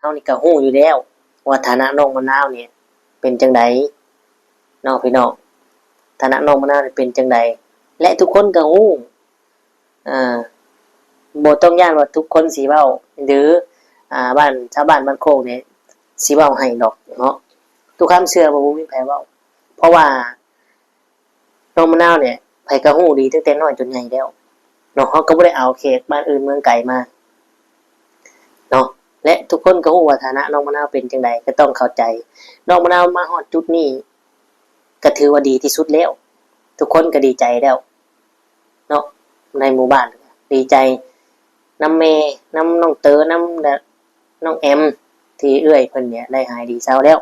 ເຮົານີ້ກໍຮູ້ຢູ່ແລ້ວວ່າຖານະນ້ອງມະນາວນີ້ເປັນຈັ່ງໃດເນາະພີ່ນ້ອງ, ຖານະນ້ອງມະນາວນີ້ເປັນຈັ່ງໃດ ແລະ ທຸກຄົນກໍຮູ້. ອ່າ ບໍ່ຕ້ອງຢ້ານວ່າທຸກຄົນຊິເວົ້າ ຫຼື ອ່າ ບ້ານ ຊາວບ້ານບ້ານໂຄກນີ້ຊິເວົ້າໃຫ້ດອກເນາະ. ຕຸຄຳເຊື່ອວ່າບໍ່ມີໃຜເວົ້າ ເພາະວ່ານ້ອງມະນາວນີ້ໃຜກໍຮູ້ດີຕັ້ງແຕ່ນ້ອຍຈົນໃຫຍ່ແລ້ວເນາະ. ເຮົາກໍບໍ່ໄດ້ເອົາແຂກບ້ານອື່ນເມືອງໄກມາເນາະ ແລະ ທຸກຄົນກໍຮູ້ວ່າຖານະນ້ອງມະນາວເປັນຈັ່ງໃດ ກໍຕ້ອງເຂົ້າໃຈ. ນ້ອງມະນາວມາຮອດຈຸດນີ້ ກໍຖືວ່າດີທີ່ສຸດແລ້ວ ທຸກຄົນກໍດີໃຈແລ້ວ ເນາະ ໃນໝູ່ບ້ານດີໃຈນຳແມ່ ນຳນ້ອງເຕີ ນຳ ນ- ນ້ອງແອມ ທີ່ເອື້ອຍເພິ່ນເນຍໄດ້ຫາຍດີເຊົາແລ້ວ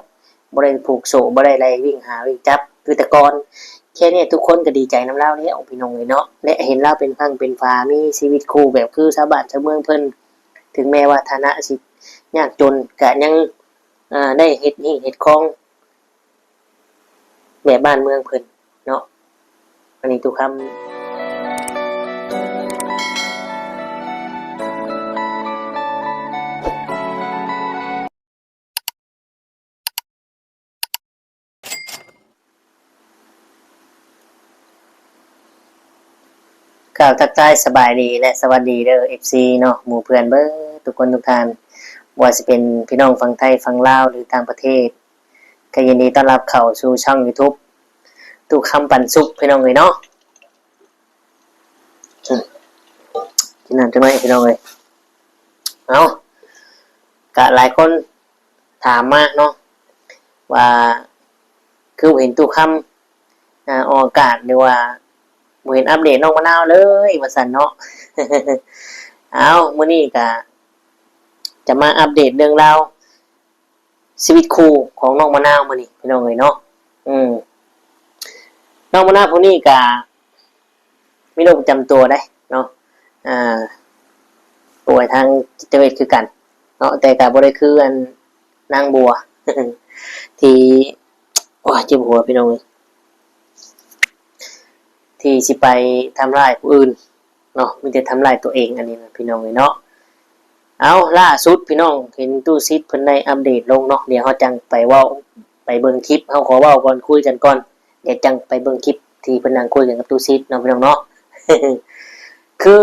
ບໍ່ໄດ້ຜູກໂສ້ ບໍ່ໄດ້ໄລ່ວິ່ງຫາວິ່ງຈັບຄືແຕ່ກ່ອນ. ແຄ່ນີ້ທຸກຄົນກໍດີໃຈນຳລາວແລ້ວ ພີ່ນ້ອງເອີຍເນາະ ແລະ ເຫັນລາວເປັນຝັ່ງເປັນຝາ ມີຊີວິດຄູ່ແບບຄືຊາວບ້ານຊາວເມືອງເພິ່ນ. ເຖິງແມ້ວ່າຖານະຊິຍາກຈົນ ກະຍັງ ອ່າ ໄດ້ເຮັດຮີດເຮັດຄອງ ແບບບ້ານເມືອງເພິ່ນເນາະ. ອັນນີ້ຕຸຄຳ ກ່າວທັກທາຍສະບາຍດີ ແລະ ສະຫວັດດີເດີ ເອັຟຊີ ເນາະ ໝູ່ເພື່ອນເບິດທຸກຄົນທຸກທ່ານ, ບໍ່ວ່າຊິເປັນພີ່ນ້ອງຝັ່ງໄທ ຝັ່ງລາວ ຫຼື ຕ່າງປະເທດ. ກໍຍິນດີຕ້ອນຮັບເຂົ້າສູ່ຊ່ອງ YouTube ຕຸຄຳປັນສຸກ ພີ່ນ້ອງເອີຍເນາະ. ອືມ ກິນນ້ຳຈັກໜ້ອຍ ພີ່ນ້ອງເອີຍ. ເອົ້າ ກະຫຼາຍຄົນຖາມມາເນາະ ວ່າຄືບໍ່ເຫັນຕຸຄຳ ອ່າ ອອກອາກາດ ຫຼືວ່າບໍ່ເຫັນອັບເດດນ້ອງມະນາວເລີຍ ວ່າຊັ້ນເນາະ. ເອົ້າ ມື້ນີ້ກະຈະມາອັບເດດເລື່ອງລາວ ຊີວິດຄູ່ຂອງນ້ອງມະນາວມື້ນີ້ ພີ່ນ້ອງເອີຍເນາະ. ອືມ ນ້ອງມະນາວຜູ້ນີ້ກະມີໂລກປະຈຳຕົວເດ້ເນາະ ອ່າ ປ່ວຍທາງຈິດຕະເວດຄືກັນເນາະ ແຕ່ກະບໍ່ໄດ້ຄືອັນນາງບົວ ທີ່ ໂອ້ຍ ເຈັບຫົວພີ່ນ້ອງເອີຍ ທີ່ຊິໄປທຳຮ້າຍຜູ້ອື່ນ ເນາະ ມີແຕ່ທຳລາຍຕົວເອງ ອັນນີ້ນະ ພີ່ນ້ອງເອີຍເນາະ. ເອົ້າ ລ່າສຸດພີ່ນ້ອງ ເຫັນຕູ້ຊິດເພິ່ນໄດ້ອັບເດດລົງເນາະ, ດຽວເຮົາຈັ່ງໄປເວົ້າ ໄປເບິ່ງຄລິບ. ເຮົາຂໍເວົ້າກ່ອນ ຄຸຍກັນກ່ອນ ດຽວຈັ່ງໄປເບິ່ງຄລິບທີ່ເພິ່ນນັ່ງຄຸຍກັນກັບຕູ້ຊິດເນາະ ພີ່ນ້ອງເນາະ. ຄື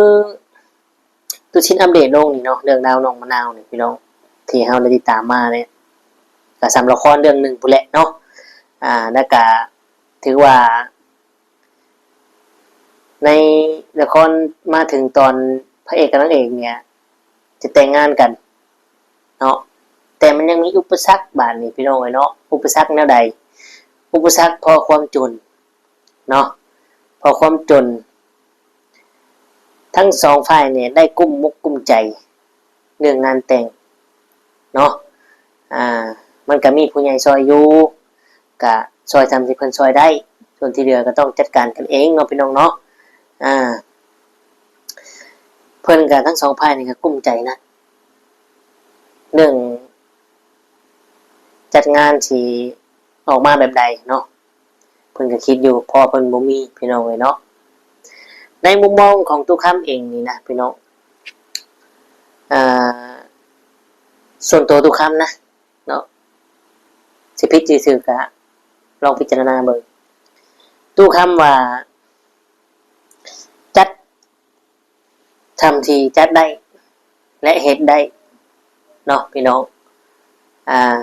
ຕູ້ຊິດອັບເດດລົງນີ້ເນາະ ເລື່ອງລາວນ້ອງມະນາວນີ້ພີ່ນ້ອງ ທີ່ເຮົາໄດ້ຕິດຕາມມານີ້ ກໍສ່ຳລະຄອນເລື່ອງໜຶ່ງພຸ້ນແຫຼະເນາະ. ອ່າ ແລ້ວກໍຖືວ່າ ໃນລະຄອນມາເຖິງຕອນພະເອກກັບນາງເອກເນີ້ຍຈະແຕ່ງງານກັນເນາະ, ແຕ່ມັນຍັງມີອຸປະສັກບາດນີ້ພີ່ນ້ອງເອີຍເນາະ. ອຸປະສັກແນວໃດ? ອຸປະສັກເພາະຄວາມຈົນເນາະ, ເພາະຄວາມຈົນ ທັງສອງຝ່າຍນີ້ໄດ້ກຸ້ມອົກກຸ້ມໃຈເລື່ອງງານແຕ່ງເນາະ. ອ່າ ມັນກະມີຜູ້ໃຫຍ່ຊ່ອຍຢູ່ ກະຊ່ອຍສ່ຳທີ່ເພິ່ນຊ່ອຍໄດ້, ສ່ວນທີ່ເຫຼືອກໍຕ້ອງຈັດການກັນເອງເນາະ ພີ່ນ້ອງເນາະ. ອ່າ ເພິ່ນກະທັງສອງຝ່າຍນີ້ກະກຸ້ມໃຈນະ ເລື່ອງຈັດງານຊິອອກມາແບບໃດເນາະ. ເພິ່ນກໍຄິດຢູ່ ເພາະວ່າເພິ່ນບໍ່ມີ ພີ່ນ້ອງເອີຍເນາະ. ໃນມຸມມອງຂອງຕຸຄຳເອງນີ້ນະ ພີ່ນ້ອງ ອ່າ ສ່ວນຕົວຕຸຄຳນະເນາະ ຊິຜິດຊິຖືກກະລອງພິຈາລະນາເບິ່ງ. ຕຸຄຳວ່າ ຈັດ ຊ່ຳທີ່ຈັດໄດ້ ແລະ ເຮັດໄດ້ເນາະ ພີ່ນ້ອງ. ອ່າ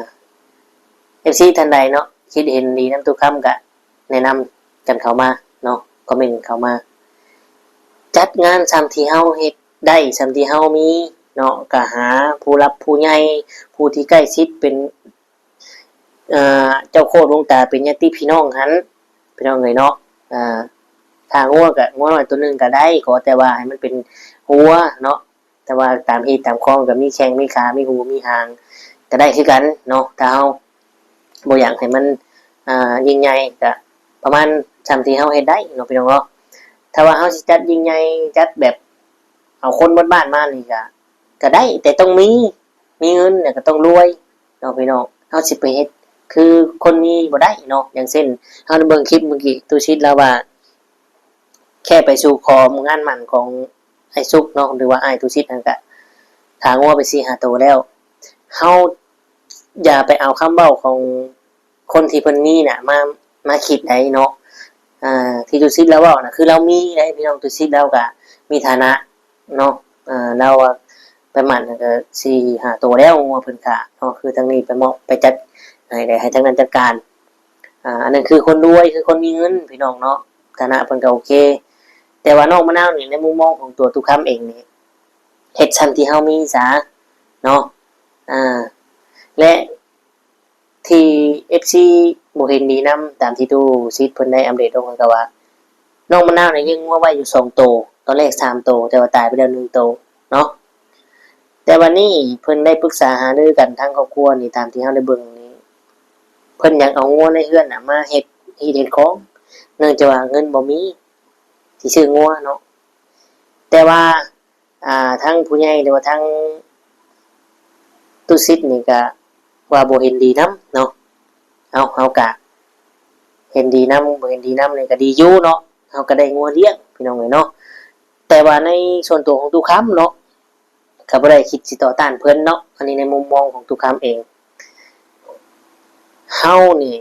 ເອັຟຊີ ທ່ານໃດເນາະ ຄິດເຫັນດີນຳຕຸຄຳ ກະແນະນຳກັນເຂົ້າມາເນາະ, ຄອມເມັນກັນເຂົ້າມາ. ຈັດງານຊ່ຳທີ່ເຮົາເຮັດໄດ້ ຊ່ຳທີ່ເຮົາມີເນາະ, ກະຫາຜູ້ຫຼັກຜູ້ໃຫຍ່ ຜູ້ທີ່ໃກ້ຊິດເປັນ ເອີ ເຈົ້າໂຄດວງຕາເປັນຍາດຕິພີ່ນ້ອງຫັ້ນ ພີ່ນ້ອງເອີຍເນາະ. ເອີ ຖ້າງົວກະງົວນ້ອຍໂຕໜຶ່ງກະໄດ້ ຂໍແຕ່ວ່າໃຫ້ມັນເປັນງົວເນາະ, ແຕ່ວ່າຕາມຮີດຕາມຄອງກະມີແຂ້ງມີຂາ ມີຫູມີຫາງກະໄດ້ຄືກັນເນາະ. ຖ້າເຮົາບໍ່ຢາກໃຫ້ມັນ ອ່າ ຍິ່ງໃຫຍ່ ກະປະມານຊ່ຳທີ່ເຮົາເຮັດໄດ້ເນາະ ພີ່ນ້ອງເນາະ. ຖ້າວ່າເຮົາຊິຈັດຍິ່ງໃຫຍ່ ຈັດແບບເອົາຄົນໝົດບ້ານມານີ້ກະ ກະໄດ້ ແຕ່ຕ້ອງມີ ມີເງິນ ແລ້ວກໍຕ້ອງລວຍເນາະ ພີ່ນ້ອງ. ເຮົາຊິໄປເຮັດຄືຄົນມີບໍ່ໄດ້ເນາະ. ຢ່າງເຊັ່ນ ເຮົາໄດ້ເບິ່ງຄລິບມື້ກີ້ ຕູ້ຊິດລາວວ່າ ແຄ່ໄປສູ່ຂໍງານໝັ້ນຂອງອ້າຍສຸກເນາະ ຫຼືວ່າອ້າຍຕູ້ຊິດຫັ້ນ ກະຂາງົວໄປສີ່ຫ້າໂຕແລ້ວ. ເຮົາຢ່າໄປເອົາຄຳເວົ້າຂອງຄົນທີ່ເພິ່ນມີນະ ມາ ມາຄິດໄດ້ເນາະ. ອ່າ ທີ່ຕຸສິດລາວເວົ້ານະ ຄືລາວມີໄດ໋ພີ່ນ້ອງ, ຕຸສິດລາວກະມີຖານະເນາະ. ອ່າ ລາວວ່າໄປໝັ້ນນະກະສີ່ຫ້າໂຕແລ້ວ ງົວເພິ່ນກະເນາະ, ຄືທາງນີ້ໄປມອບໄປຈັດໃຫ້ໄດ້ ໃຫ້ທາງນັ້ນຈັດການ. ອ່າ ອັນນັ້ນຄືຄົນລວຍ ຄືຄົນມີເງິນພີ່ນ້ອງເນາະ, ຖານະເພິ່ນກໍໂອເຄ. ແຕ່ວ່ານ້ອງມະນາວນີ້ ໃນມຸມມອງຂອງຕົວຕຸຄຳເອງນີ້ ເຮັດຊ່ຳທີ່ເຮົາມີຊະເນາະ. ອ່າ ແລະທີ່ເອັຟຊີບໍ່ເຫັນດີນຳ ຕາມທີ່ຕູ້ສິດເພິ່ນໄດ້ອັບເດດລົງ ກໍວ່າ ນ້ອງມະນາວນີ້ລ້ຽງງົວໄວ້ຢູ່ສອງໂຕ, ຕອນແລກສາມໂຕ ແຕ່ວ່າຕາຍໄປແລ້ວໜຶ່ງໂຕເນາະ. ແຕ່ບັດນີ້ເພິ່ນໄດ້ປຶກສາຫາລືກັນທາງຄອບຄົວນີ້ ຕາມທີ່ເຮົາໄດ້ເບິ່ງນີ້ ເພິ່ນຢາກເອົາງົວໃນເຮືອນນະມາເຮັດຮີດເຮັດຄອງ ເນື່ອງຈາກວ່າເງິນບໍ່ມີຊິຊື້ງົວເນາະ. ແຕ່ວ່າ ອ່າ ທາງຜູ້ໃຫຍ່ ຫຼືວ່າທາງຕຸສິດນີ້ກະວ່າບໍ່ເຫັນດີນຳເນາະ. ເຮົາ ເຮົາກະເຫັນດີນຳ ບໍ່ເຫັນດີນຳນີ້ກະດີຢູ່ເນາະ, ເຮົາກະໄດ້ງົວລ້ຽງພີ່ນ້ອງເອີຍເນາະ. ແຕ່ວ່າໃນສ່ວນຕົວຂອງຕຸຄຳເນາະ ກໍບໍ່ໄດ້ຄິດຊິຕໍ່ຕ້ານເພິ່ນເນາະ, ອັນນີ້ໃນມຸມມອງຂອງຕຸຄຳເອງ. ເຮົານີ້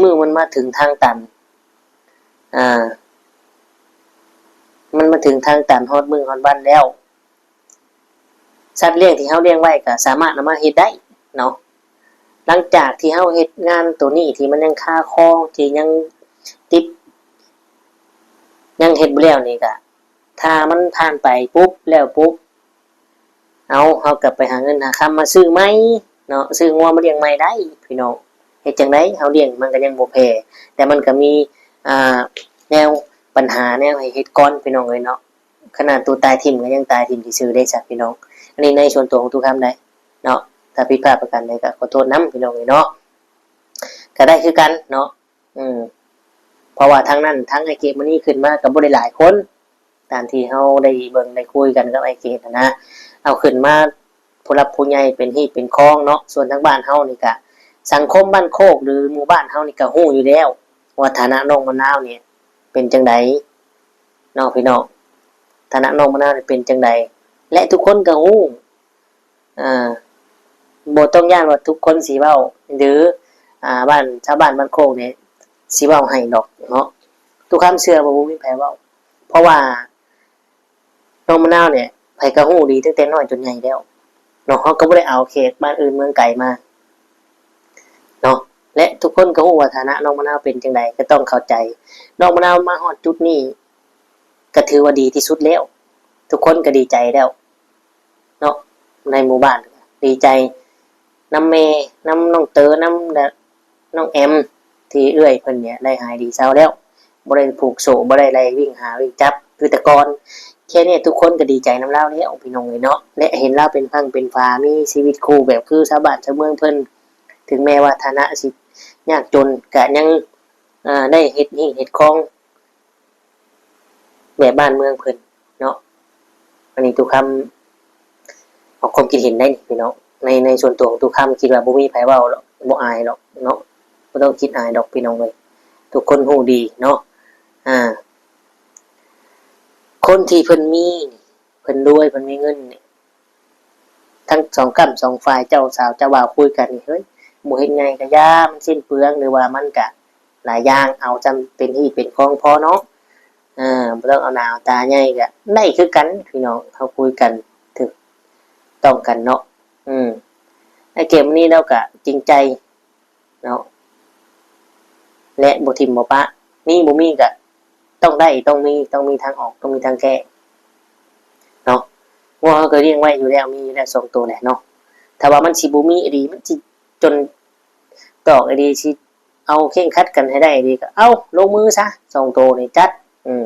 ມື້ມັນມາເຖິງທາງຕັນ ອ່າ ມັນມາເຖິງທາງຕັນ ຮອດມື້ຮອດວັນແລ້ວ, ສັດລ້ຽງທີ່ເຮົາລ້ຽງໄວ້ກໍສາມາດເອົາມາເຮັດໄດ້ເນາະ. ຫຼັງຈາກທີ່ເຮົາເຮັດງານໂຕນີ້ ທີ່ມັນຍັງຄາຄໍ ທີ່ຍັງຕິດ ຍັງເຮັດບໍ່ແລ້ວນີ້ກະ ຖ້າມັນຜ່ານໄປປຸບ ແລ້ວປຸບ ເອົາ ເຮົາກໍໄປຫາເງິນຫາຄຳມາຊື້ໃໝ່ເນາະ, ຊື້ງົວມາລ້ຽງໃໝ່ໄດ້ພີ່ນ້ອງ. ເຮັດຈັ່ງໃດ ເຮົາລ້ຽງມັນກໍຍັງບໍ່ແຜ່, ແຕ່ມັນກໍມີ ອ່າ ແນວ ບັນຫາແນວໃຫ້ເຮັດກ່ອນພີ່ນ້ອງເອີຍເນາະ. ຂະໜາດໂຕຕາຍຖິ້ມກໍຍັງຕາຍຖິ້ມຊື່ໆເດ້ຊະພີ່ນ້ອງ. ອັນນີ້ໃນສ່ວນຕົວຂອງຕຸຄຳໃດ໋ເນາະ, ຖ້າຜິດພາດປະການໃດກໍຂໍໂທດນຳພີ່ນ້ອງເອີຍເນາະ. ກໍໄດ້ຄືກັນເນາະ. ອືມ ເພາະວ່າທາງນັ້ນ ທາງອ້າຍເກດມື້ນີ້ຂຶ້ນມາກໍບໍ່ໄດ້ຫຼາຍຄົນ ຕາມທີ່ເຮົາໄດ້ເບິ່ງໄດ້ຄຸຍກັນກັບອ້າຍເກດຫັ້ນນະ, ເອົາຂຶ້ນມາຜູ້ຫຼັກຜູ້ໃຫຍ່ເປັນຮີດເປັນຄອງເນາະ. ສ່ວນທາງບ້ານເຮົານີ້ກະ ສັງຄົມບ້ານໂຄກ ຫຼື ໝູ່ບ້ານເຮົານີ້ກະຮູ້ຢູ່ແລ້ວວ່າຖານະນ້ອງມະນາວນີ້ເປັນຈັ່ງໃດເນາະພີ່ນ້ອງ, ຖານະນ້ອງມະນາວນີ້ເປັນຈັ່ງໃດ ແລະ ທຸກຄົນກະຮູ້. ອ່າ ບໍ່ຕ້ອງຢ້ານວ່າທຸກຄົນຊິເວົ້າ ຫຼື ອ່າ ບ້ານ ຊາວບ້ານບ້ານໂຄກນີ້ຊິເວົ້າໃຫ້ດອກເນາະ. ຕຸຄຳເຊື່ອວ່າບໍ່ມີໃຜເວົ້າ ເພາະວ່ານ້ອງມະນາວນີ້ໃຜກໍຮູ້ດີຕັ້ງແຕ່ນ້ອຍຈົນໃຫຍ່ແລ້ວເນາະ. ເຮົາກໍບໍ່ໄດ້ເອົາແຂກບ້ານອື່ນເມືອງໄກມາເນາະ ແລະ ທຸກຄົນກໍຮູ້ວ່າຖານະນ້ອງມະນາວເປັນຈັ່ງໃດ ກໍຕ້ອງເຂົ້າໃຈ. ນ້ອງມະນາວມາຮອດຈຸດນີ້ ກໍຖືວ່າດີທີ່ສຸດແລ້ວ, ທຸກຄົນກໍດີໃຈແລ້ວ. ເນາະ ໃນໝູ່ບ້ານດີໃຈນຳແມ່ ນຳນ້ອງເຕີ ນຳ ແລະ ນ້ອງແອມ ທີ່ເອື້ອຍເພິ່ນນີ້ໄດ້ຫາຍດີເຊົາແລ້ວ, ບໍ່ໄດ້ຜູກໂສ້ ບໍ່ໄດ້ໄລ່ວິ່ງຫາວິ່ງຈັບຄືແຕ່ກ່ອນ. ແຄ່ນີ້ທຸກຄົນກໍດີໃຈນຳລາວແລ້ວ ພີ່ນ້ອງເອີຍເນາະ, ແລະ ເຫັນລາວເປັນຝັ່ງເປັນຝາ ມີຊີວິດຄູ່ແບບຄືຊາວບ້ານຊາວເມືອງເພິ່ນ. ເຖິງແມ້ວ່າຖານະຊິຍາກຈົນ ກະຍັງ ອ່າ ໄດ້ເຮັດຮີດເຮັດຄອງ ແບບບ້ານເມືອງເພິ່ນເນາະ. ອັນນີ້ຕຸຄຳອອກຄວາມຄິດເຫັນໄດ້ນີ້ພີ່ນ້ອງ, ໃນ ໃນສ່ວນຕົວຂອງຕຸຄຳຄິດວ່າບໍ່ມີໃຜເວົ້າດອກ, ບໍ່ອາຍດອກເນາະ, ບໍ່ຕ້ອງຄິດອາຍດອກພີ່ນ້ອງເອີຍ, ທຸກຄົນຮູ້ດີເນາະ. ອ່າ ຄົນທີ່ເພິ່ນມີ ເພິ່ນລວຍ ເພິ່ນມີເງິນນີ້ ທັງສອງກ້ຳສອງຝ່າຍ ເຈົ້າສາວເຈົ້າບ່າວຄຸຍກັນນີ້ ເຮີ້ຍ ບໍ່ເຮັດໃຫຍ່ກະຢ່າ ມັນສິ້ນເປືອງ ຫຼືວ່າມັນກະຫຼາຍຢ່າງ, ເອົາຊ່ຳເປັນຮີດເປັນຄອງພໍເນາະ. ເອີ ບໍ່ຕ້ອງເອົາໜ້າເອົາຕາໃຫຍ່ກະໄດ້ຄືກັນພີ່ນ້ອງ, ເຮົາຄຸຍກັນຖືກຕ້ອງກັນເນາະ. ອືມ ອ້າຍເກດມື້ນີ້ລາວກະຈິງໃຈ ເນາະ ແລະ ບໍ່ຖິ້ມບໍ່ປະ, ມີບໍ່ມີກະຕ້ອງໄດ້ ຕ້ອງມີ ຕ້ອງມີທາງອອກ ຕ້ອງມີທາງແກ້ເນາະ. ງົວເຮົາກໍລ້ຽງໄວ້ຢູ່ແລ້ວ ມີຢູ່ແລ້ວສອງໂຕແຫຼະເນາະ, ຖ້າວ່າມັນຊິບໍ່ມີອີ່ຫຼີ ມັນຊິຈົນຕອກອີ່ຫຼີ ຊິເອົາເຄັ່ງຂັດກັນໃຫ້ໄດ້ອີ່ຫຼີ ກໍເອົາລົງມືຊະ ສອງໂຕນີ້ຈັດ ອືມ.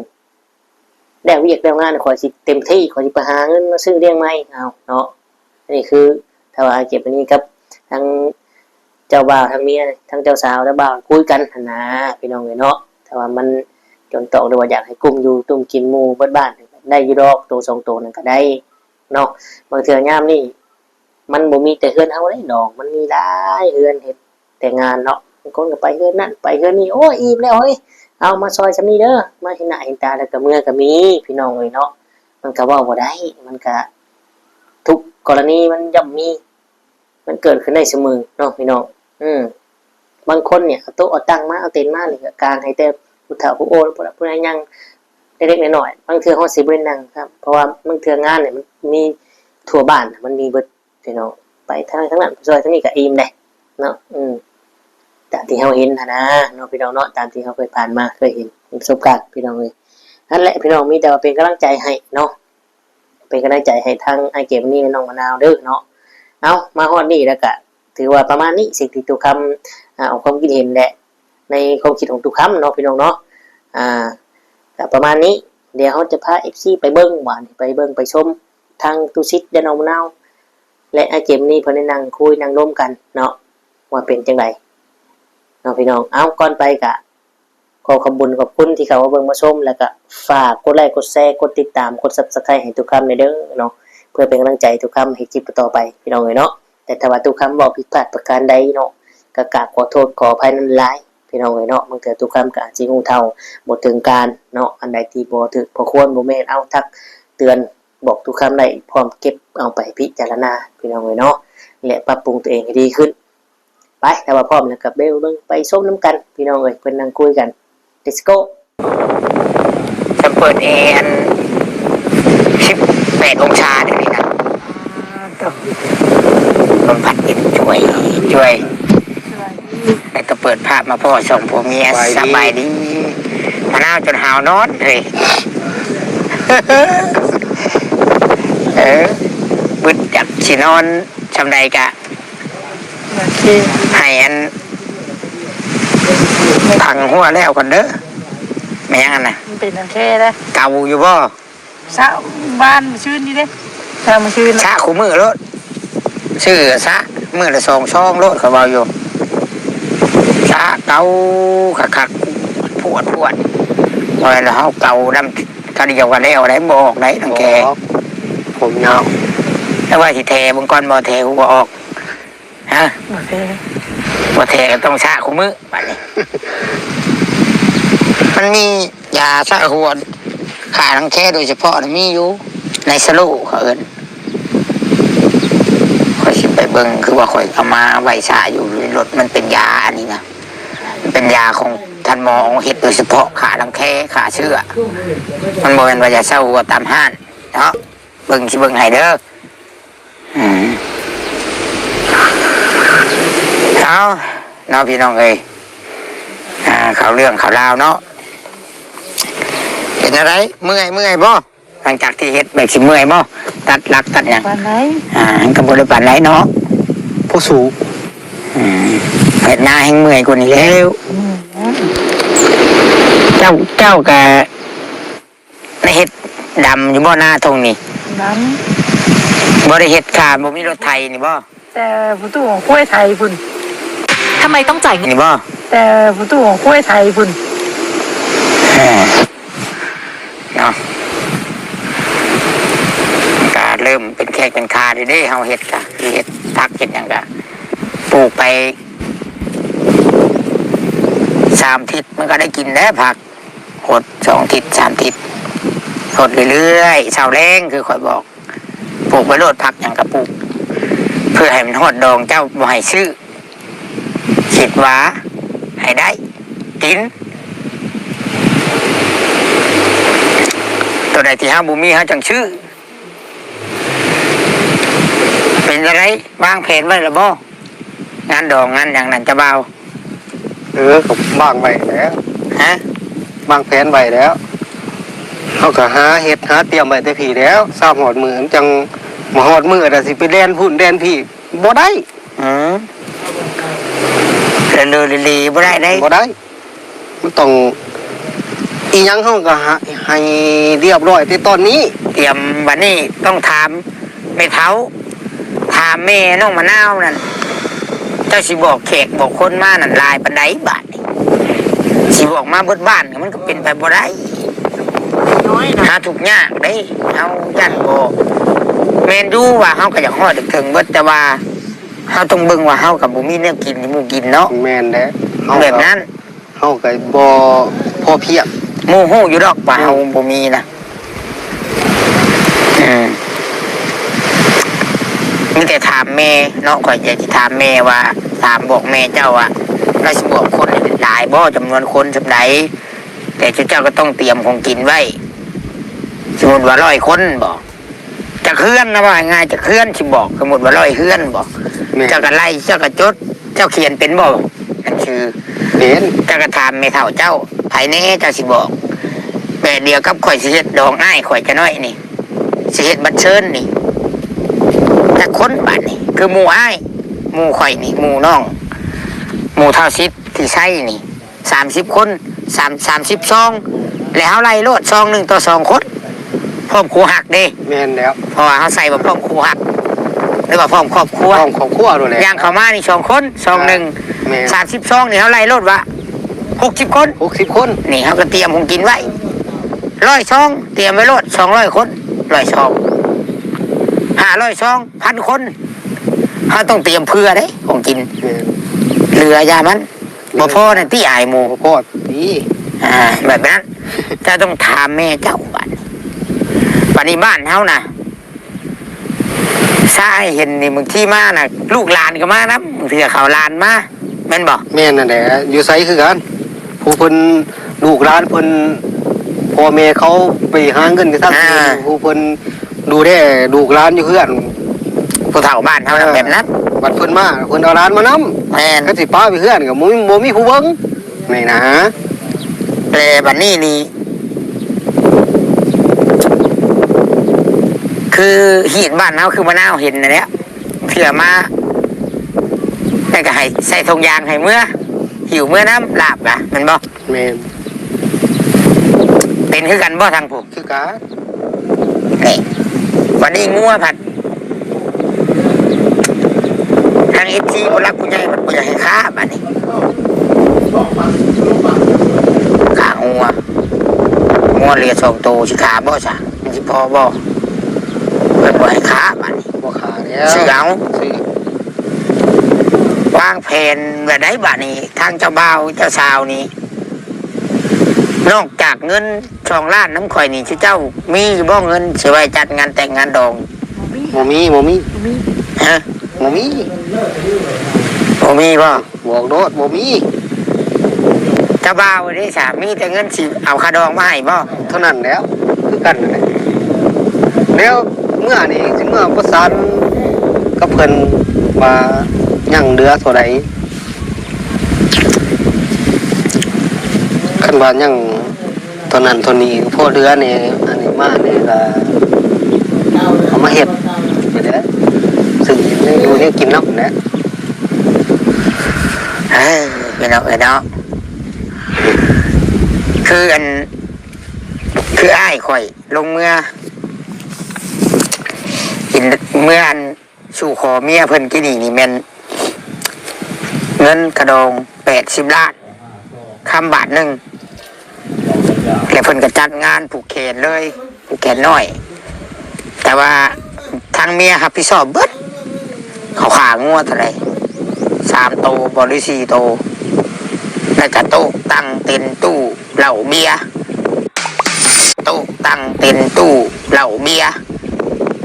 ແລ້ວວຽກແລ້ວງານ ຂ້ອຍຊິເຕັມທີ່ ຂ້ອຍຊິໄປຫາເງິນມາຊື້ລ້ຽງໃໝ່ ເອົາເນາະ. ອັນນີ້ຄື ຖ້າວ່າອ້າຍເກັບອັນນີ້ກັບທາງເຈົ້າບ່າວ ທາງເມຍ ທາງເຈົ້າສາວ ທາງບ່າວ ຄຸຍກັນຫັ້ນນາ ພີ່ນ້ອງເອີຍເນາະ. ຖ້າວ່າມັນຈົນຕອກ ຫຼືວ່າຢາກໃຫ້ກຸ້ມຢູ່ຕຸ້ມກິນໝູ່ເບິດບ້ານ ໄດ້ຢູ່ດອກ ໂຕສອງໂຕນັ້ນກໍໄດ້ເນາະ. ບາງເທື່ອຍາມນີ້ ມັນບໍ່ມີແຕ່ເຮືອນເຮົາເດ້ນ້ອງ ມັນມີຫຼາຍເຮືອນເຮັດແຕ່ງງານເນາະ, ບາງຄົນກໍໄປເຮືອນນັ້ນໄປເຮືອນນີ້ ໂອ້ຍ ອີ່ມແລ້ວເຮີ້ຍ ເອົາມາຊ່ອຍຊ່ຳນີ້ເດີ ມາເຫັນໜ້າເຫັນຕາແລ້ວກໍເມືອກໍມີ ພີ່ນ້ອງເອີຍເນາະ. ມັນກໍເວົ້າບໍ່ໄດ້ ມັນກໍທຸກກໍລະນີມັນຍ່ອມມີ ມັນເກີດຂຶ້ນໄດ້ສະເໝີເນາະພີ່ນ້ອງ. ເອີ ບາງຄົນນີ້ເອົາໂຕະເອົາຕັ່ງມາ ເອົາເຕັນມານີ້ ກະກາງໃຫ້ແຕ່ຜູ້ເຖົ້າຜູ້ໂອ ຜູ້ຫຼັກຜູ້ໃຫຍ່ ຍ່າງເລັກໆນ້ອຍໆ. ບາງເທື່ອເຮົາຊິບໍ່ໄດ້ນັ່ງຊ້ຳ ເພາະວ່າບາງເທື່ອງານນີ້ມັນມີທົ່ວບ້ານ ມັນມີເບິດພີ່ນ້ອງ. ໄປທາງນັ້ນທາງນັ້ນ ຊ່ອຍທາງນີ້ກະອີ່ມເດ້ເນາະ. ອືມ ຕາມທີ່ເຮົາເຫັນຫັ້ນນາເນາະພີ່ນ້ອງເນາະ ຕາມທີ່ເຮົາເຄີຍຜ່ານມາ ເຄີຍເຫັນ ມີປະສົບການພີ່ນ້ອງເອີຍ. ນັ້ນແຫຼະພີ່ນ້ອງ ມີແຕ່ວ່າເປັນກຳລັງໃຈໃຫ້ເນາະ ເປັນກຳລັງໃຈໃຫ້ທາງອ້າຍເກມນີ້ ແລະ ນ້ອງມະນາວເດີເນາະ. ເອົ້າ ມາຮອດນີ້ແລ້ວກະຖືວ່າປະມານນີ້ ສິ່ງທີ່ຕູ້ຄຳ ອາ ອອກຄວາມຄິດເຫັນ ແລະ ໃນຄວາມຄິດຂອງຕູ້ຄຳເນາະພີ່ນ້ອງເນາະ. ອາ ກະປະມານນີ້ ດຽວເຮົາຈະພາເອັຟຊີໄປເບິ່ງ ບາດນີ້ໄປເບິ່ງໄປຊົມ ທັງຕູ້ຊິດ ແລະ ນ້ອງມະນາວ ແລະ ອ້າຍເກມນີ້ ເພິ່ນໄດ້ນັ່ງຄຸຍນັ່ງລົມກັນເນາະ ວ່າເປັນຈັ່ງໃດເນາະພີ່ນ້ອງ. ເອົ້າ ກ່ອນໄປກະ ຂໍຂອບບຸນຂອບຄຸນທີ່ເຂົ້າມາເບິ່ງມາຊົມ ແລ້ວກະຝາກກົດໄລກົດແຊ ກົດຕິດຕາມ ກົດ Subscribe ໃຫ້ຕູ້ຄຳແດ່ເດີເນາະ ເພື່ອເປັນກຳລັງໃຈຕູ້ຄຳເຮັດຄລິບຕໍ່ໆໄປພີ່ນ້ອງເອີຍເນາະ. ແຕ່ຖ້າວ່າຕູ້ຄຳເວົ້າຜິດພາດປະການໃດເນາະ ກະກາບຂໍໂທດຂໍອະໄພນຳຫຼາຍພີ່ນ້ອງເອີຍເນາະ. ບາງເທື່ອຕູ້ຄຳກະອາດຊິຮູ້ເທົ່າບໍ່ເຖິງການເນາະ ອັນໃດທີ່ບໍ່ຖືກບໍ່ຄວນບໍ່ແມ່ນ ເອົາ ທັກເຕືອນບອກຕູ້ຄຳໄດ້ ພ້ອມເກັບເອົາໄປພິຈາລະນາພີ່ນ້ອງເອີຍເນາະ ແລະ ປັບປຸງຕົວເອງໃຫ້ດີຂຶ້ນ. ໄປ ຖ້າວ່າພ້ອມແລ້ວກະໄປເບິ່ງໄປຊົມນຳກັນພີ່ນ້ອງເອີຍ ເພິ່ນນັ່ງຄຸຍກັນ. Let's go. ຈະເປີດແອອັນສິບແປດອົງສາເດ້ນີ້ນະ ລົມພັດເຢັນຈວຍໆ ແລ້ວກະເປີດພາບມາພໍ້ສອງຜົວເມຍ. ສະບາຍດີ ສະບາຍດີ ມະນາວຈົນຫາວນອນເອີຍ. ເອີ ບຶດຈັກຊິນອນຊ່ຳໃດກະ ໂອເຄ ໃຫ້ອັນຝັງຫົວແລ້ວກ່ອນເດີ. ແມ່ນຫຍັງຫັ້ນນະ? ມັນເປັນອັນແທ້ເດ້. ເກົ່າຢູ່ບໍ່? ສະບ້ານມື້ຊືນນີ້ເດ້ ສະມື້ຊືນ ສະຄູ່ມື້ໂລດ. ຊື້ສະມື້ລະສອງຊອງໂລດ ເຂົາເວົ້າຢູ່. ສະເກົ່າຄັກໆ ພວດໆ ບໍ່ແມ່ນວ່າເຮົາເກົ່ານຳ ກະດຽວກະແລ້ວໄດ໋ ບໍ່ອອກໄດ໋ ໜັງແກ. ບໍ່ອອກ ຜົມຍາວ. ແຕ່ວ່າຊິແຖເບິ່ງກ່ອນ ບໍ່ແຖຫົວອອກ. ຮະ? ບໍ່ແຖ ບໍ່ແຖກະຕ້ອງສະຄູ່ມື້ບາດນີ້. ມັນມີຢາສະຫົວຂ້າລັງແຄໂດຍສະເພາະນະ ມີຢູ່ໃນສະໂລເຂົາເອີ້ນ. ຂ້ອຍຊິໄປເບິ່ງ ຄືວ່າຂ້ອຍເອົາມາໄວ້ສະຢູ່ໃນລົດ. ມັນເປັນຢາອັນນີ້ນະ ມັນເປັນຢາຂອງທ່ານໝໍເຮັດໂດຍສະເພາະຂ້າລັງແຄຂ້າເຊື້ອ. ມັນບໍ່ແມ່ນວ່າຢາສະຫົວຕາມຮ້ານເນາະ. ເບິ່ງ ຊິເບິ່ງໃຫ້ເດີ. ອືມ ເອົາເນາະພີ່ນ້ອງເອີຍ ອ່າ ເຂົ້າເລື່ອງເຂົ້າລາວເນາະ. ເປັນຈັ່ງໃດ ເມື່ອຍ ເມື່ອຍບໍ່? ຫຼັງຈາກທີ່ເຮັດແບບ ຊິເມື່ອຍບໍ່? ຕັດຫຼັກຕັດຫຍັງ ປານໃດ? ອ່າ ມັນກໍບໍ່ໄດ້ປານໃດເນາະ. ພໍສູ້. ອືມ ເຮັດນາແຮ່ງເມື່ອຍກວ່ານີ້ແລ້ວ. ອືມ ເຈົ້າ ເຈົ້າກໍ ໄດ້ເຮັດດຳຢູ່ບໍ່ ນາທົ່ງນີ້? ດຳ. ບໍ່ໄດ້ເຮັດຂາ ບໍ່ມີລົດໄຖນີ້ບໍ່? ແຕ່ຜູ້ຕູ້ຂອງຂ້ອຍໄຖພຸ້ນ. ທຳໄມຕ້ອງຈ່າຍເງິນ ນີ້ບໍ່? ແຕ່ຜູ້ຕູ້ຂອງຂ້ອຍໄຖພຸ້ນ. ເອີ ເນາະ ກະເລີ່ມເປັນແຂ້ງເປັນຂາເດ້ ເຮົາເຮັດກະ ເຮັດຜັກເຮັດຫຍັງກະ ປູກໄປສາມທິດ ມັນກະໄດ້ກິນແລ້ວຜັກ. ຫົດສອງທິດສາມທິດ ຫົດເລື້ອຍໆ ເຊົ້າແລງ ຄືຂ້ອຍບອກ. ປູກໄປໂລດ ຜັກຫຍັງກະປູກ ເພື່ອໃຫ້ມັນຮອດດອງເຈົ້າ ບໍ່ໃຫ້ຊື້. ຄິດວ່າໃຫ້ໄດ້ກິນ ໂຕໃດທີ່ເຮົາບໍ່ມີ ເຮົາຈັ່ງຊື້. ເປັນຈັ່ງໃດ ວາງແຜນໄວ້ແລ້ວບໍ່? ງານດອງງານຫຍັງນັ້ນ ເຈົ້າບ່າວ? ເອີ ກໍວາງໄວ້ແລ້ວ. ຮະ? ວາງແຜນໄວ້ແລ້ວ. ເຮົາກໍຫາເຮັດຫາຕຽມໄວ້ແຕ່ພີ້ແລ້ວ. ຊາມຮອດມື້ມັນຈັ່ງ ມາຮອດມື້ລະຊິໄປແລ່ນພຸ້ນແລ່ນພີ້ ບໍ່ໄດ້. ອືມ ເລີໆ ບໍ່ໄດ້ເດ້. ບໍ່ໄດ້. ມັນຕ້ອງ ອີ່ຫຍັງເຮົາກໍໃຫ້ ໃຫ້ລຽບຮ້ອຍແຕ່ຕອນນີ້. ຕຽມບັດນີ້ຕ້ອງຖາມແມ່ເຖົ້າ ຖາມແມ່ນ້ອງມະນາວນັ້ນ ເຈົ້າຊິບອກແຂກບອກຄົນມານັ້ນຫຼາຍປານໃດບາດນີ້? ຊິບອກມາເບິດບ້ານ ມັນກໍເປັນໄປບໍ່ໄດ້. ນ້ອຍນະ ຫາທຸກຍາກເດ້. ເຮົາຢ້ານບໍ່ ແມ່ນຢູ່ວ່າເຮົາກໍຢາກຮອດເຖິງເບິດ ແຕ່ວ່າເຮົາຕ້ອງເບິ່ງວ່າເຮົາກໍບໍ່ມີແນວກິນໃຫ້ໝູ່ກິນເນາະ. ແມ່ນແຫຼະ ເຮົາ ແບບນັ້ນ. ເຮົາກໍບໍ່ພໍພຽງ. ໝູ່ຮູ້ຢູ່ດອກວ່າເຮົາ ອືມ ບໍ່ມີນະ. ອືມ ມີແຕ່ຖາມແມ່ເນາະ ຂ້ອຍຢາກຊິຖາມແມ່ວ່າ ຖາມບອກແມ່ເຈົ້າວ່າ ລາວຊິບອກຄົນຫຼາຍບໍ່ ຈຳນວນຄົນສ່ຳໃດ ແຕ່ເຈົ້າກໍຕ້ອງຕຽມຂອງກິນໄວ້ ສົມມຸດວ່າຮ້ອຍຄົນບໍ ຈັກເຮືອນນະ ເວົ້າງ່າຍໆ ຈັກເຮືອນຊິບອກ ສົມມຸດວ່າຮ້ອຍເຮືອນບໍ ແມ່ນ ເຈົ້າກໍໄລ່ ເຈົ້າກໍຈົດ ເຈົ້າຂຽນເປັນບໍ່ ອັນຊື່ ເປັນ ເຈົ້າກໍຖາມແມ່ເຖົ້າເຈົ້າ ໃຜແດ່ເຈົ້າຊິບອກ ແບບດຽວກັບຂ້ອຍຊິເຮັດດອງອ້າຍຂ້ອຍຈະໜ້ອຍນີ້ ຊິເຮັດບັດເຊີນນີ້ ຈັກຄົນບາດນີ້ ຄືໝູ່ອ້າຍ ໝູ່ຂ້ອຍນີ້ ໝູ່ນ້ອງ ໝູ່ທ້າວສິດທີ່ໃຊ້ນີ້ ສາມສິບຄົນ ສາມ ສາມສິບຊອງ ແລ້ວເຮົາໄລ່ໂລດ ຊອງໜຶ່ງຕໍ່ສອງຄົນ ພ້ອມຄູ່ຮັກເດ້ ແມ່ນແລ້ວ ເພາະວ່າເຮົາໃສ່ວ່າພ້ອມຄູ່ຮັກ ຫຼືວ່າພ້ອມຄອບຄົວ ພ້ອມຄອບຄົວໂລດແຫຼະ ຍ່າງເຂົ້າມານີ້ສອງຄົນ ຊອງໜຶ່ງ ແມ່ນ ສາມສິບຊອງນີ້ເຮົາໄລ່ໂລດວ່າຫົກສິບຄົນ ຫົກສິບຄົນ ນີ້ເຮົາກໍຕຽມຂອງກິນໄວ້ ຮ້ອຍຊອງ ຕຽມໄວ້ໂລດ ສອງຮ້ອຍຄົນ ຮ້ອຍຊອງ ຫ້າຮ້ອຍຊອງ ພັນຄົນ ເຮົາຕ້ອງຕຽມເຜື່ອເດ້ຂອງກິນ ແມ່ນ ເຫຼືອຢ່າມັນ ບໍ່ພໍນັ້ນຕິ ອາຍໝູ່ ບໍ່ພໍຕິ ອ່າ ແບບນັ້ນ ເຈົ້າຕ້ອງຖາມແມ່ເຈົ້າບາດນີ້ ບາດນີ້ບ້ານເຮົານະ ຊາຍເຫັນນີ້ ບາງທີມານະ ລູກຫຼານກໍມານຳ ບາງເທື່ອເຂົາຫຼານມາ ແມ່ນບໍ່? ແມ່ນນັ້ນແຫຼະ ຢູ່ໃສຄືກັນ ຜູ້ເພິ່ນ ລູກຫຼານເພິ່ນ ພໍ່ແມ່ເຂົາໄປຫາເງິນກະທັກ ອ່າ ຜູ້ເພິ່ນ ດູແລລູກຫຼານຢູ່ເຮືອນ ຜູ້ເຖົ້າບ້ານເຮົານະ ເອີ ແບບນັ້ນ ບັດເພິ່ນມາ ເພິ່ນເອົາຫຼານມານຳ ແມ່ນ ຄັນຊິປະໄປເຮືອນກໍບໍ່ມີ ບໍ່ມີຜູ້ເບິ່ງ ນີ້ນະ ແຕ່ບັດນີ້ນີ້ ຄືຮີດບ້ານເຮົາ ຄືມະນາວເຫັນນັ້ນແຫຼະ ເທື່ອມາ ແລ້ວກໍໃຫ້ໃສ່ຖົງຢາງໃຫ້ເມືອ ຫິ້ວເມືອນຳ ລາບກະ ແມ່ນບໍ່? ແມ່ນ ເປັນຄືກັນບໍ່ທາງຜູ້? ຄືກັນ ນີ້ ບັດນີ້ງົວພັດ ທາງເອັຟຊີຜູ້ຫຼັກຜູ້ໃຫຍ່ເພິ່ນບໍ່ຢາກໃຫ້ຄ້າ ບັດນີ້ ຄ້າງົວ ງົວເຫຼືອສອງໂຕ ຊິຂາຍບໍ່ຊະ ມັນຊິພໍບໍ່? ເພິ່ນບໍ່ໃຫ້ຂາຍ ບາດນີ້ ບໍ່ຂາຍແລ້ວ ຊື້ເອົາ ຊື້ ວາງແຜນແບບໃດບາດນີ້? ທາງເຈົ້າບ່າວເຈົ້າສາວນີ້ ນອກຈາກເງິນສອງລ້ານນຳຂ້ອຍນີ້ ເຈົ້າມີຢູ່ບໍ່ເງິນຊິໄວ້ຈັດງານແຕ່ງງານດອງ? ບໍ່ມີ ບໍ່ມີ ບໍ່ມີ ຮະ? ບໍ່ມີ ບໍ່ມີບໍ່? ບອກໂລດ ບໍ່ມີ ເຈົ້າບ່າວເດ້ສາ ມີແຕ່ເງິນຊິເອົາຄ່າດອງມາໃຫ້ບໍ່? ເທົ່ານັ້ນແຫຼ້ວ ຄືກັນນັ້ນແຫຼະ ແລ້ວເມື່ອນີ້ຊິເມື່ອປະສານກັບເພິ່ນວ່າຍັງເຫຼືອເທົ່າໃດ ຄັນວ່າຍັງ ຕອນນັ້ນຕອນນີ້ ພໍເຫຼືອນີ້ ອັນນີ້ມານີ້ກະເອົາມາເຮັດນີ້ແຫຼະ ຊື້ແນວຢູ່ແນວກິນນຳແຫຼະ ເອີ ພີ່ນ້ອງເອີຍເນາະ ຄືອັນ ຄືອ້າຍຂ້ອຍລົງເມືອ ເປັນເມືອອັນ ສູ່ຂໍເມຍເພິ່ນກີ້ນີ້ນີ້ແມ່ນເງິນກະດອງແປດສິບລ້ານ ຄຳບາດໜຶ່ງ ແລ້ວເພິ່ນກໍຈັດງານຜູກແຂນເລີຍ ຜູກແຂນນ້ອຍ ແຕ່ວ່າທາງເມຍຮັບຜິດຊອບເບິດ ເຂົາຂ້າງົວເທົ່າໃດ ສາມໂຕບໍ່ ຫຼື ສີ່ໂຕ ແລ້ວກະໂຕະຕັ່ງເຕັນຕູ້ ເຫຼົ້າເບຍ ໂຕະຕັ່ງເຕັນຕູ້ເຫຼົ້າເບຍ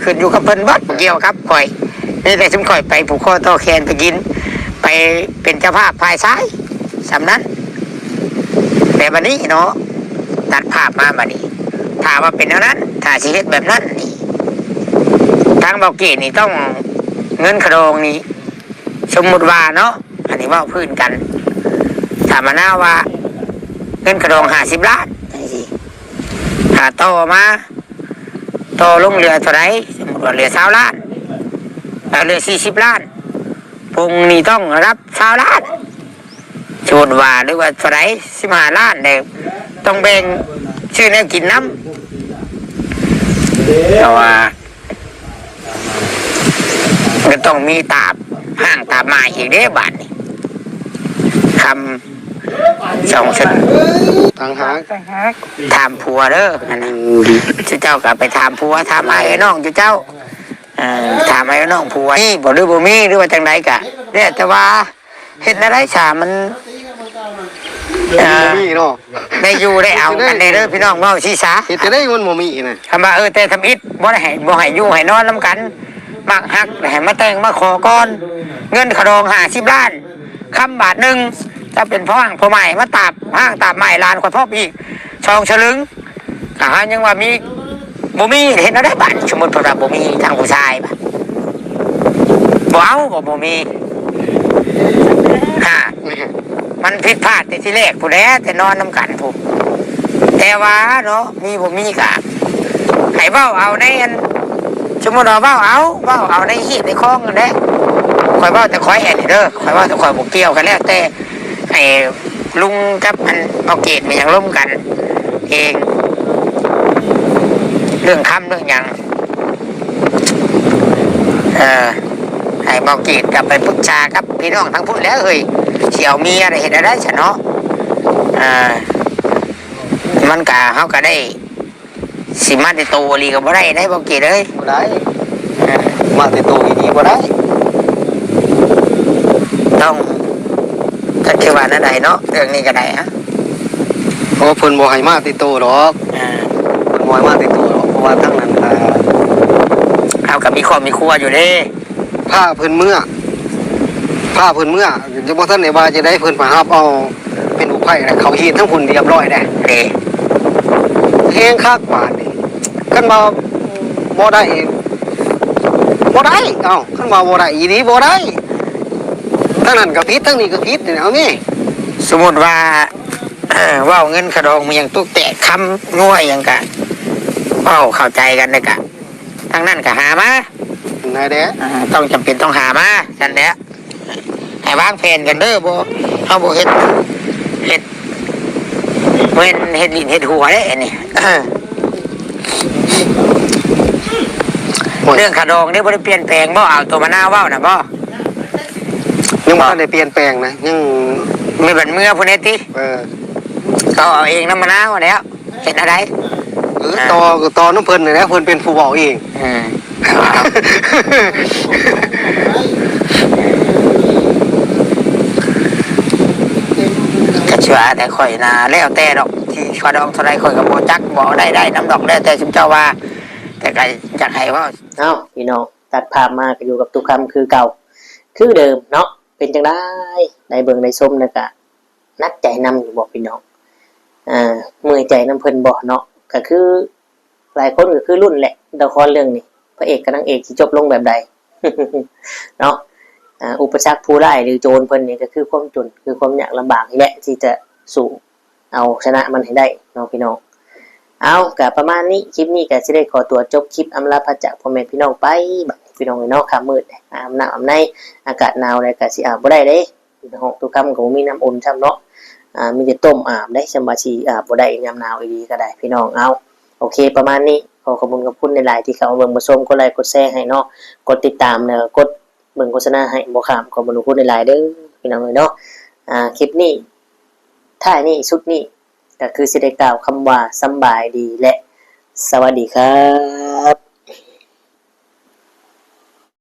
ຂຶ້ນຢູ່ກັບເພິ່ນເບິດ ບໍ່ກ່ຽວກັບຂ້ອຍ ມີແຕ່ຊຸມຂ້ອຍໄປຜູກຄໍຕໍ່ແຂນໄປກິນ ໄປເປັນເຈົ້າພາບຝ່າຍຊາຍ ສ່ຳນັ້ນ ແຕ່ບັດນີ້ເນາະ ຕັດພາບມາບັດນີ້ ຖ້າວ່າເປັນແນວນັ້ນ ຖ້າຊິເຮັດແບບນັ້ນນີ້ ທາງເບົາເກດນີ້ຕ້ອງ ເງິນຂະດອງນີ້ ສົມມຸດວ່າເນາະ ອັນນີ້ເວົ້າພື້ນກັນ ຖ້າມະນາວວ່າເງິນຂະດອງຫ້າສິບລ້ານຈັ່ງຊີ້ ຖ້າຕໍ່ມາ ຕໍ່ລົງເຫຼືອເທົ່າໃດ? ສົມມຸດວ່າເຫຼືອຊາວລ້ານ ເອີ ເຫຼືອສີ່ສິບລ້ານ ພົງນີ້ຕ້ອງຮັບຊາວລ້ານ ສົມມຸດວ່າ ຫຼືວ່າເທົ່າໃດ? ສິບຫ້າລ້ານ ແລ້ວຕ້ອງແບ່ງຊື້ແນວກິນນຳ ເພາະວ່າ ກໍຕ້ອງມີຕາບຮ່າງຕາບໝາຍອີກເດ້ບາດນີ້ ຄຳສອງເຊິ່ງ ຕ່າງຫາກ ຕ່າງຫາກ ຖາມຜົວເດີ ອັນນັ້ນ ອືມ ເຈົ້າກໍໄປຖາມຜົວ ຖາມອ້າຍເອື້ອຍນ້ອງເຈົ້າ ເອີ ຖາມອ້າຍເອື້ອຍນ້ອງຜົວ ມີບໍ່ ຫຼືບໍ່ມີ ຫຼືວ່າຈັ່ງໃດກໍ ແລ້ວແຕ່ວ່າ ເຮັດແນວໃດຊະ ມັນ ບໍ່ມີເນາະ ໄດ້ຢູ່ໄດ້ເອົາກັນແດ່ເດີພີ່ນ້ອງ ເວົ້າຊີ້ສາ ເຮັດຈັ່ງໃດມັນບໍ່ມີນະ ຄຳວ່າ ເອີ ແຕ່ທຳອິດບໍ່ໄດ້ໃຫ້ ບໍ່ໃຫ້ຢູ່ໃຫ້ນອນນຳກັນ ມັກຮັກ ໃຫ້ມາແຕ່ງມາຂໍກ່ອນ ເງິນຄ່າດອງຫ້າສິບລ້ານ ຄຳບາດໜຶ່ງ ຈະເປັນພໍ່ຮ່າງພໍ່ໝ້າຍມາຕາບຮ່າງຕາບໝ້າຍຫຼານຂ້ອຍພ້ອມອີກສອງສະລຶງ ກໍຫາຍັງວ່າມີ ບໍ່ມີ ເຮັດແນວໃດບາດນີ້? ສົມມຸດເພິ່ນວ່າບໍ່ມີ ທາງຜູ້ຊາຍບາດ ບໍ່ເອົາ ບໍ່ ບໍ່ມີ ຫາ ມັນຜິດພາດແຕ່ທີແລກພຸ້ນແຫຼະ ແຕ່ນອນນຳກັນພຸ້ນ ແຕ່ວ່າເນາະ ມີບໍ່ມີກະໃຫ້ເວົ້າເອົາໃນອັນ ສົມມຸດວ່າເວົ້າເອົາ ເວົ້າເອົາໃນຮີດໃນຄອງນັ້ນແຫຼະ ຂ້ອຍເວົ້າແຕ່ຂ້ອຍອັນນີ້ເດີ ຂ້ອຍເວົ້າແຕ່ຂ້ອຍບໍ່ກ່ຽວ ກໍແລ້ວແຕ່ໃຫ້ລຸງກັບອັນເອົາເກດມາຫຍັງລົມກັນເອງ ເລື່ອງຄຳເລື່ອງຫຍັງ ເອີ ໃຫ້ເບົາເກດກັບໄປປຶກສາກັບພີ່ນ້ອງທາງພຸ້ນແຫຼະເຮີ້ຍ ຊິເອົາເມຍໄດ້ເຮັດແນວໃດຊັ້ນເນາະ ອ່າ ມັນກະ ເຮົາກະໄດ້ ຊິມາແຕ່ໂຕອີ່ຫຼີກໍບໍ່ໄດ້ເດ້ເບົາເກດເອີຍ ບໍ່ໄດ້ ເອີ ມາແຕ່ໂຕອີ່ຫຼີບໍ່ໄດ້ ຕ້ອງ ຈັກຊິວ່າແນວໃດເນາະ ເລື່ອງນີ້ກໍໄດ້ ໂອ້ ເພິ່ນບໍ່ໃຫ້ມາແຕ່ໂຕດອກ ອ່າ ເພິ່ນບໍ່ໃຫ້ມາແຕ່ໂຕດອກ ເພາະວ່າທາງນັ້ນ ອ່າ ເຮົາກໍມີຄອບມີຄົວຢູ່ເດ້ ພາເພິ່ນເມືອ ພາເພິ່ນເມືອ ຍັງບໍ່ທັນໄດ້ວ່າຈັ່ງໃດ ເພິ່ນມາຮັບເອົາເປັນລູກໃພ້ແລ້ວ ເຂົ້າຮີດທາງພຸ້ນຮຽບຮ້ອຍແລ້ວ ເດ້ ແຮງຄັກບາດນີ້ ຄັນວ່າບໍ່ໄດ້ ບໍ່ໄດ້ ເອົ້າ ຄັນວ່າບໍ່ໄດ້ອີ່ຫຼີບໍ່ໄດ້ ທາງນັ້ນກໍຜິດ ທາງນີ້ກໍຜິດ ເອົາແມ ສົມມຸດວ່າ ເວົ້າເງິນຄ່າດອງມີຫຍັງຕຸກແຕກຄຳງ່ວຍຫຍັງກະເວົ້າເຂົ້າໃຈກັນແລ້ວກະ ທາງນັ້ນກະຫາມາ ນັ້ນແຫຼະ ອ່າ ຕ້ອງຈຳເປັນຕ້ອງຫາມາ ຊັ້ນແຫຼະ ໃຫ້ວາງແຜນກັນເດີ ບໍ່ ເຮົາບໍ່ເຮັດ ເຮັດ ແມ່ນເຮັດຫຼິ້ນເຮັດຫົວເດ້ອັນນີ້ ໂອ້ຍ ເລື່ອງຄ່າດອງນີ້ບໍ່ໄດ້ປ່ຽນແປງບໍ່? ເອົາຕົວມະນາວເວົ້ານະບໍ່? ຍັງບໍ່ທັນໄດ້ປ່ຽນແປງນະ ຍັງ ແມ່ນບັດເມືອພຸ້ນເດ້ຕິ ເອີ ເຂົາເອົາເອງນຳມະນາວຫັ້ນແຫຼ້ວ ເຮັດແນວໃດ? ເອີ ອ່າ ຕໍ່ ຕໍ່ນຳເພິ່ນນີ້ແຫຼະ ເພິ່ນເປັນຜູ້ເວົ້າເອງ ເອີ ກໍຊິວ່າແຕ່ຂ້ອຍນະ ແລ້ວແຕ່ດອກ ຊິຄ່າດອງເທົ່າໃດ ຂ້ອຍກໍບໍ່ຈັກ ບໍ່ໄດ້ ໄດ້ນຳດອກ ແລ້ວແຕ່ຊຸມເຈົ້າວ່າ ແຕ່ກໍຢາກໃຫ້ເວົ້າ ເອົ້າ ພີ່ນ້ອງ ຕັດພາບມາກໍຢູ່ກັບຕຸຄຳຄືເກົ່າ ຄືເດີມເນາະ ເປັນຈັ່ງໃດ ໄດ້ເບິ່ງໄດ້ຊົມແລ້ວກະ ໜັກໃຈນຳຢູ່ບໍ່ພີ່ນ້ອງ? ອ່າ ເມື່ອຍໃຈນຳເພິ່ນບໍ່ເນາະ? ກໍຄືຫຼາຍຄົນກໍຄືລຸ້ນແຫຼະ ລະຄອນເລື່ອງນີ້ ພະເອກກັບນາງເອກຊິຈົບລົງແບບໃດເນາະ? ອ່າ ອຸປະສັກຜູ້ຮ້າຍ ຫຼື ໂຈນເພິ່ນນີ້ ກໍຄືຄວາມຈົນ ຄືຄວາມຍາກລຳບາກນີ້ແຫຼະ ທີ່ຈະສູ້ເອົາຊະນະມັນໃຫ້ໄດ້ເນາະພີ່ນ້ອງ. ເອົາ ກໍປະມານນີ້ ຄລິບນີ້ກໍຊິໄດ້ຂໍຕົວຈົບຄລິບອຳລາພາຈາກພໍ່ແມ່ພີ່ນ້ອງໄປ ບັດນີ້ພີ່ນ້ອງເອີຍເນາະ ຄ່ຳມືດ ອາບນ້ຳອາບໃນ ອາກາດໜາວແລ້ວກໍຊິອາບບໍ່ໄດ້ເດ້. ໃນຫ້ອງຕຸຄຳກໍບໍ່ມີນ້ຳອຸ່ນຊ້ຳເນາະ ອ່າ ມີແຕ່ຕົ້ມອາບເດ້ ຊ່ຳວ່າຊິອາບບໍ່ໄດ້ຍາມໜາວອີ່ຫຼີກໍໄດ້ພີ່ນ້ອງ. ເອົາ ໂອເຄ ປະມານນີ້ ຂໍຂອບຄຸນຂອບຄຸນຫຼາຍໆ ທີ່ເຂົ້າມາເບິ່ງມາຊົມ ກົດໄລກົດແຊໃຫ້ເນາະ ກົດຕິດຕາມ ແລ້ວກໍກົດເບິ່ງໂຄສະນາໃຫ້ບໍ່ຂ້າມ ຂອບຄຸນຂອບຄຸນຫຼາຍໆເດີພີ່ນ້ອງເອີຍເນາະ. ອ່າ ຄລິບນີ້ ທ້າຍນີ້ ສຸດນີ້ ກໍຄືຊິໄດ້ກ່າວຄຳວ່າ ສຳບາຍດີ ແລະ ສະຫວັດດີຄັບ.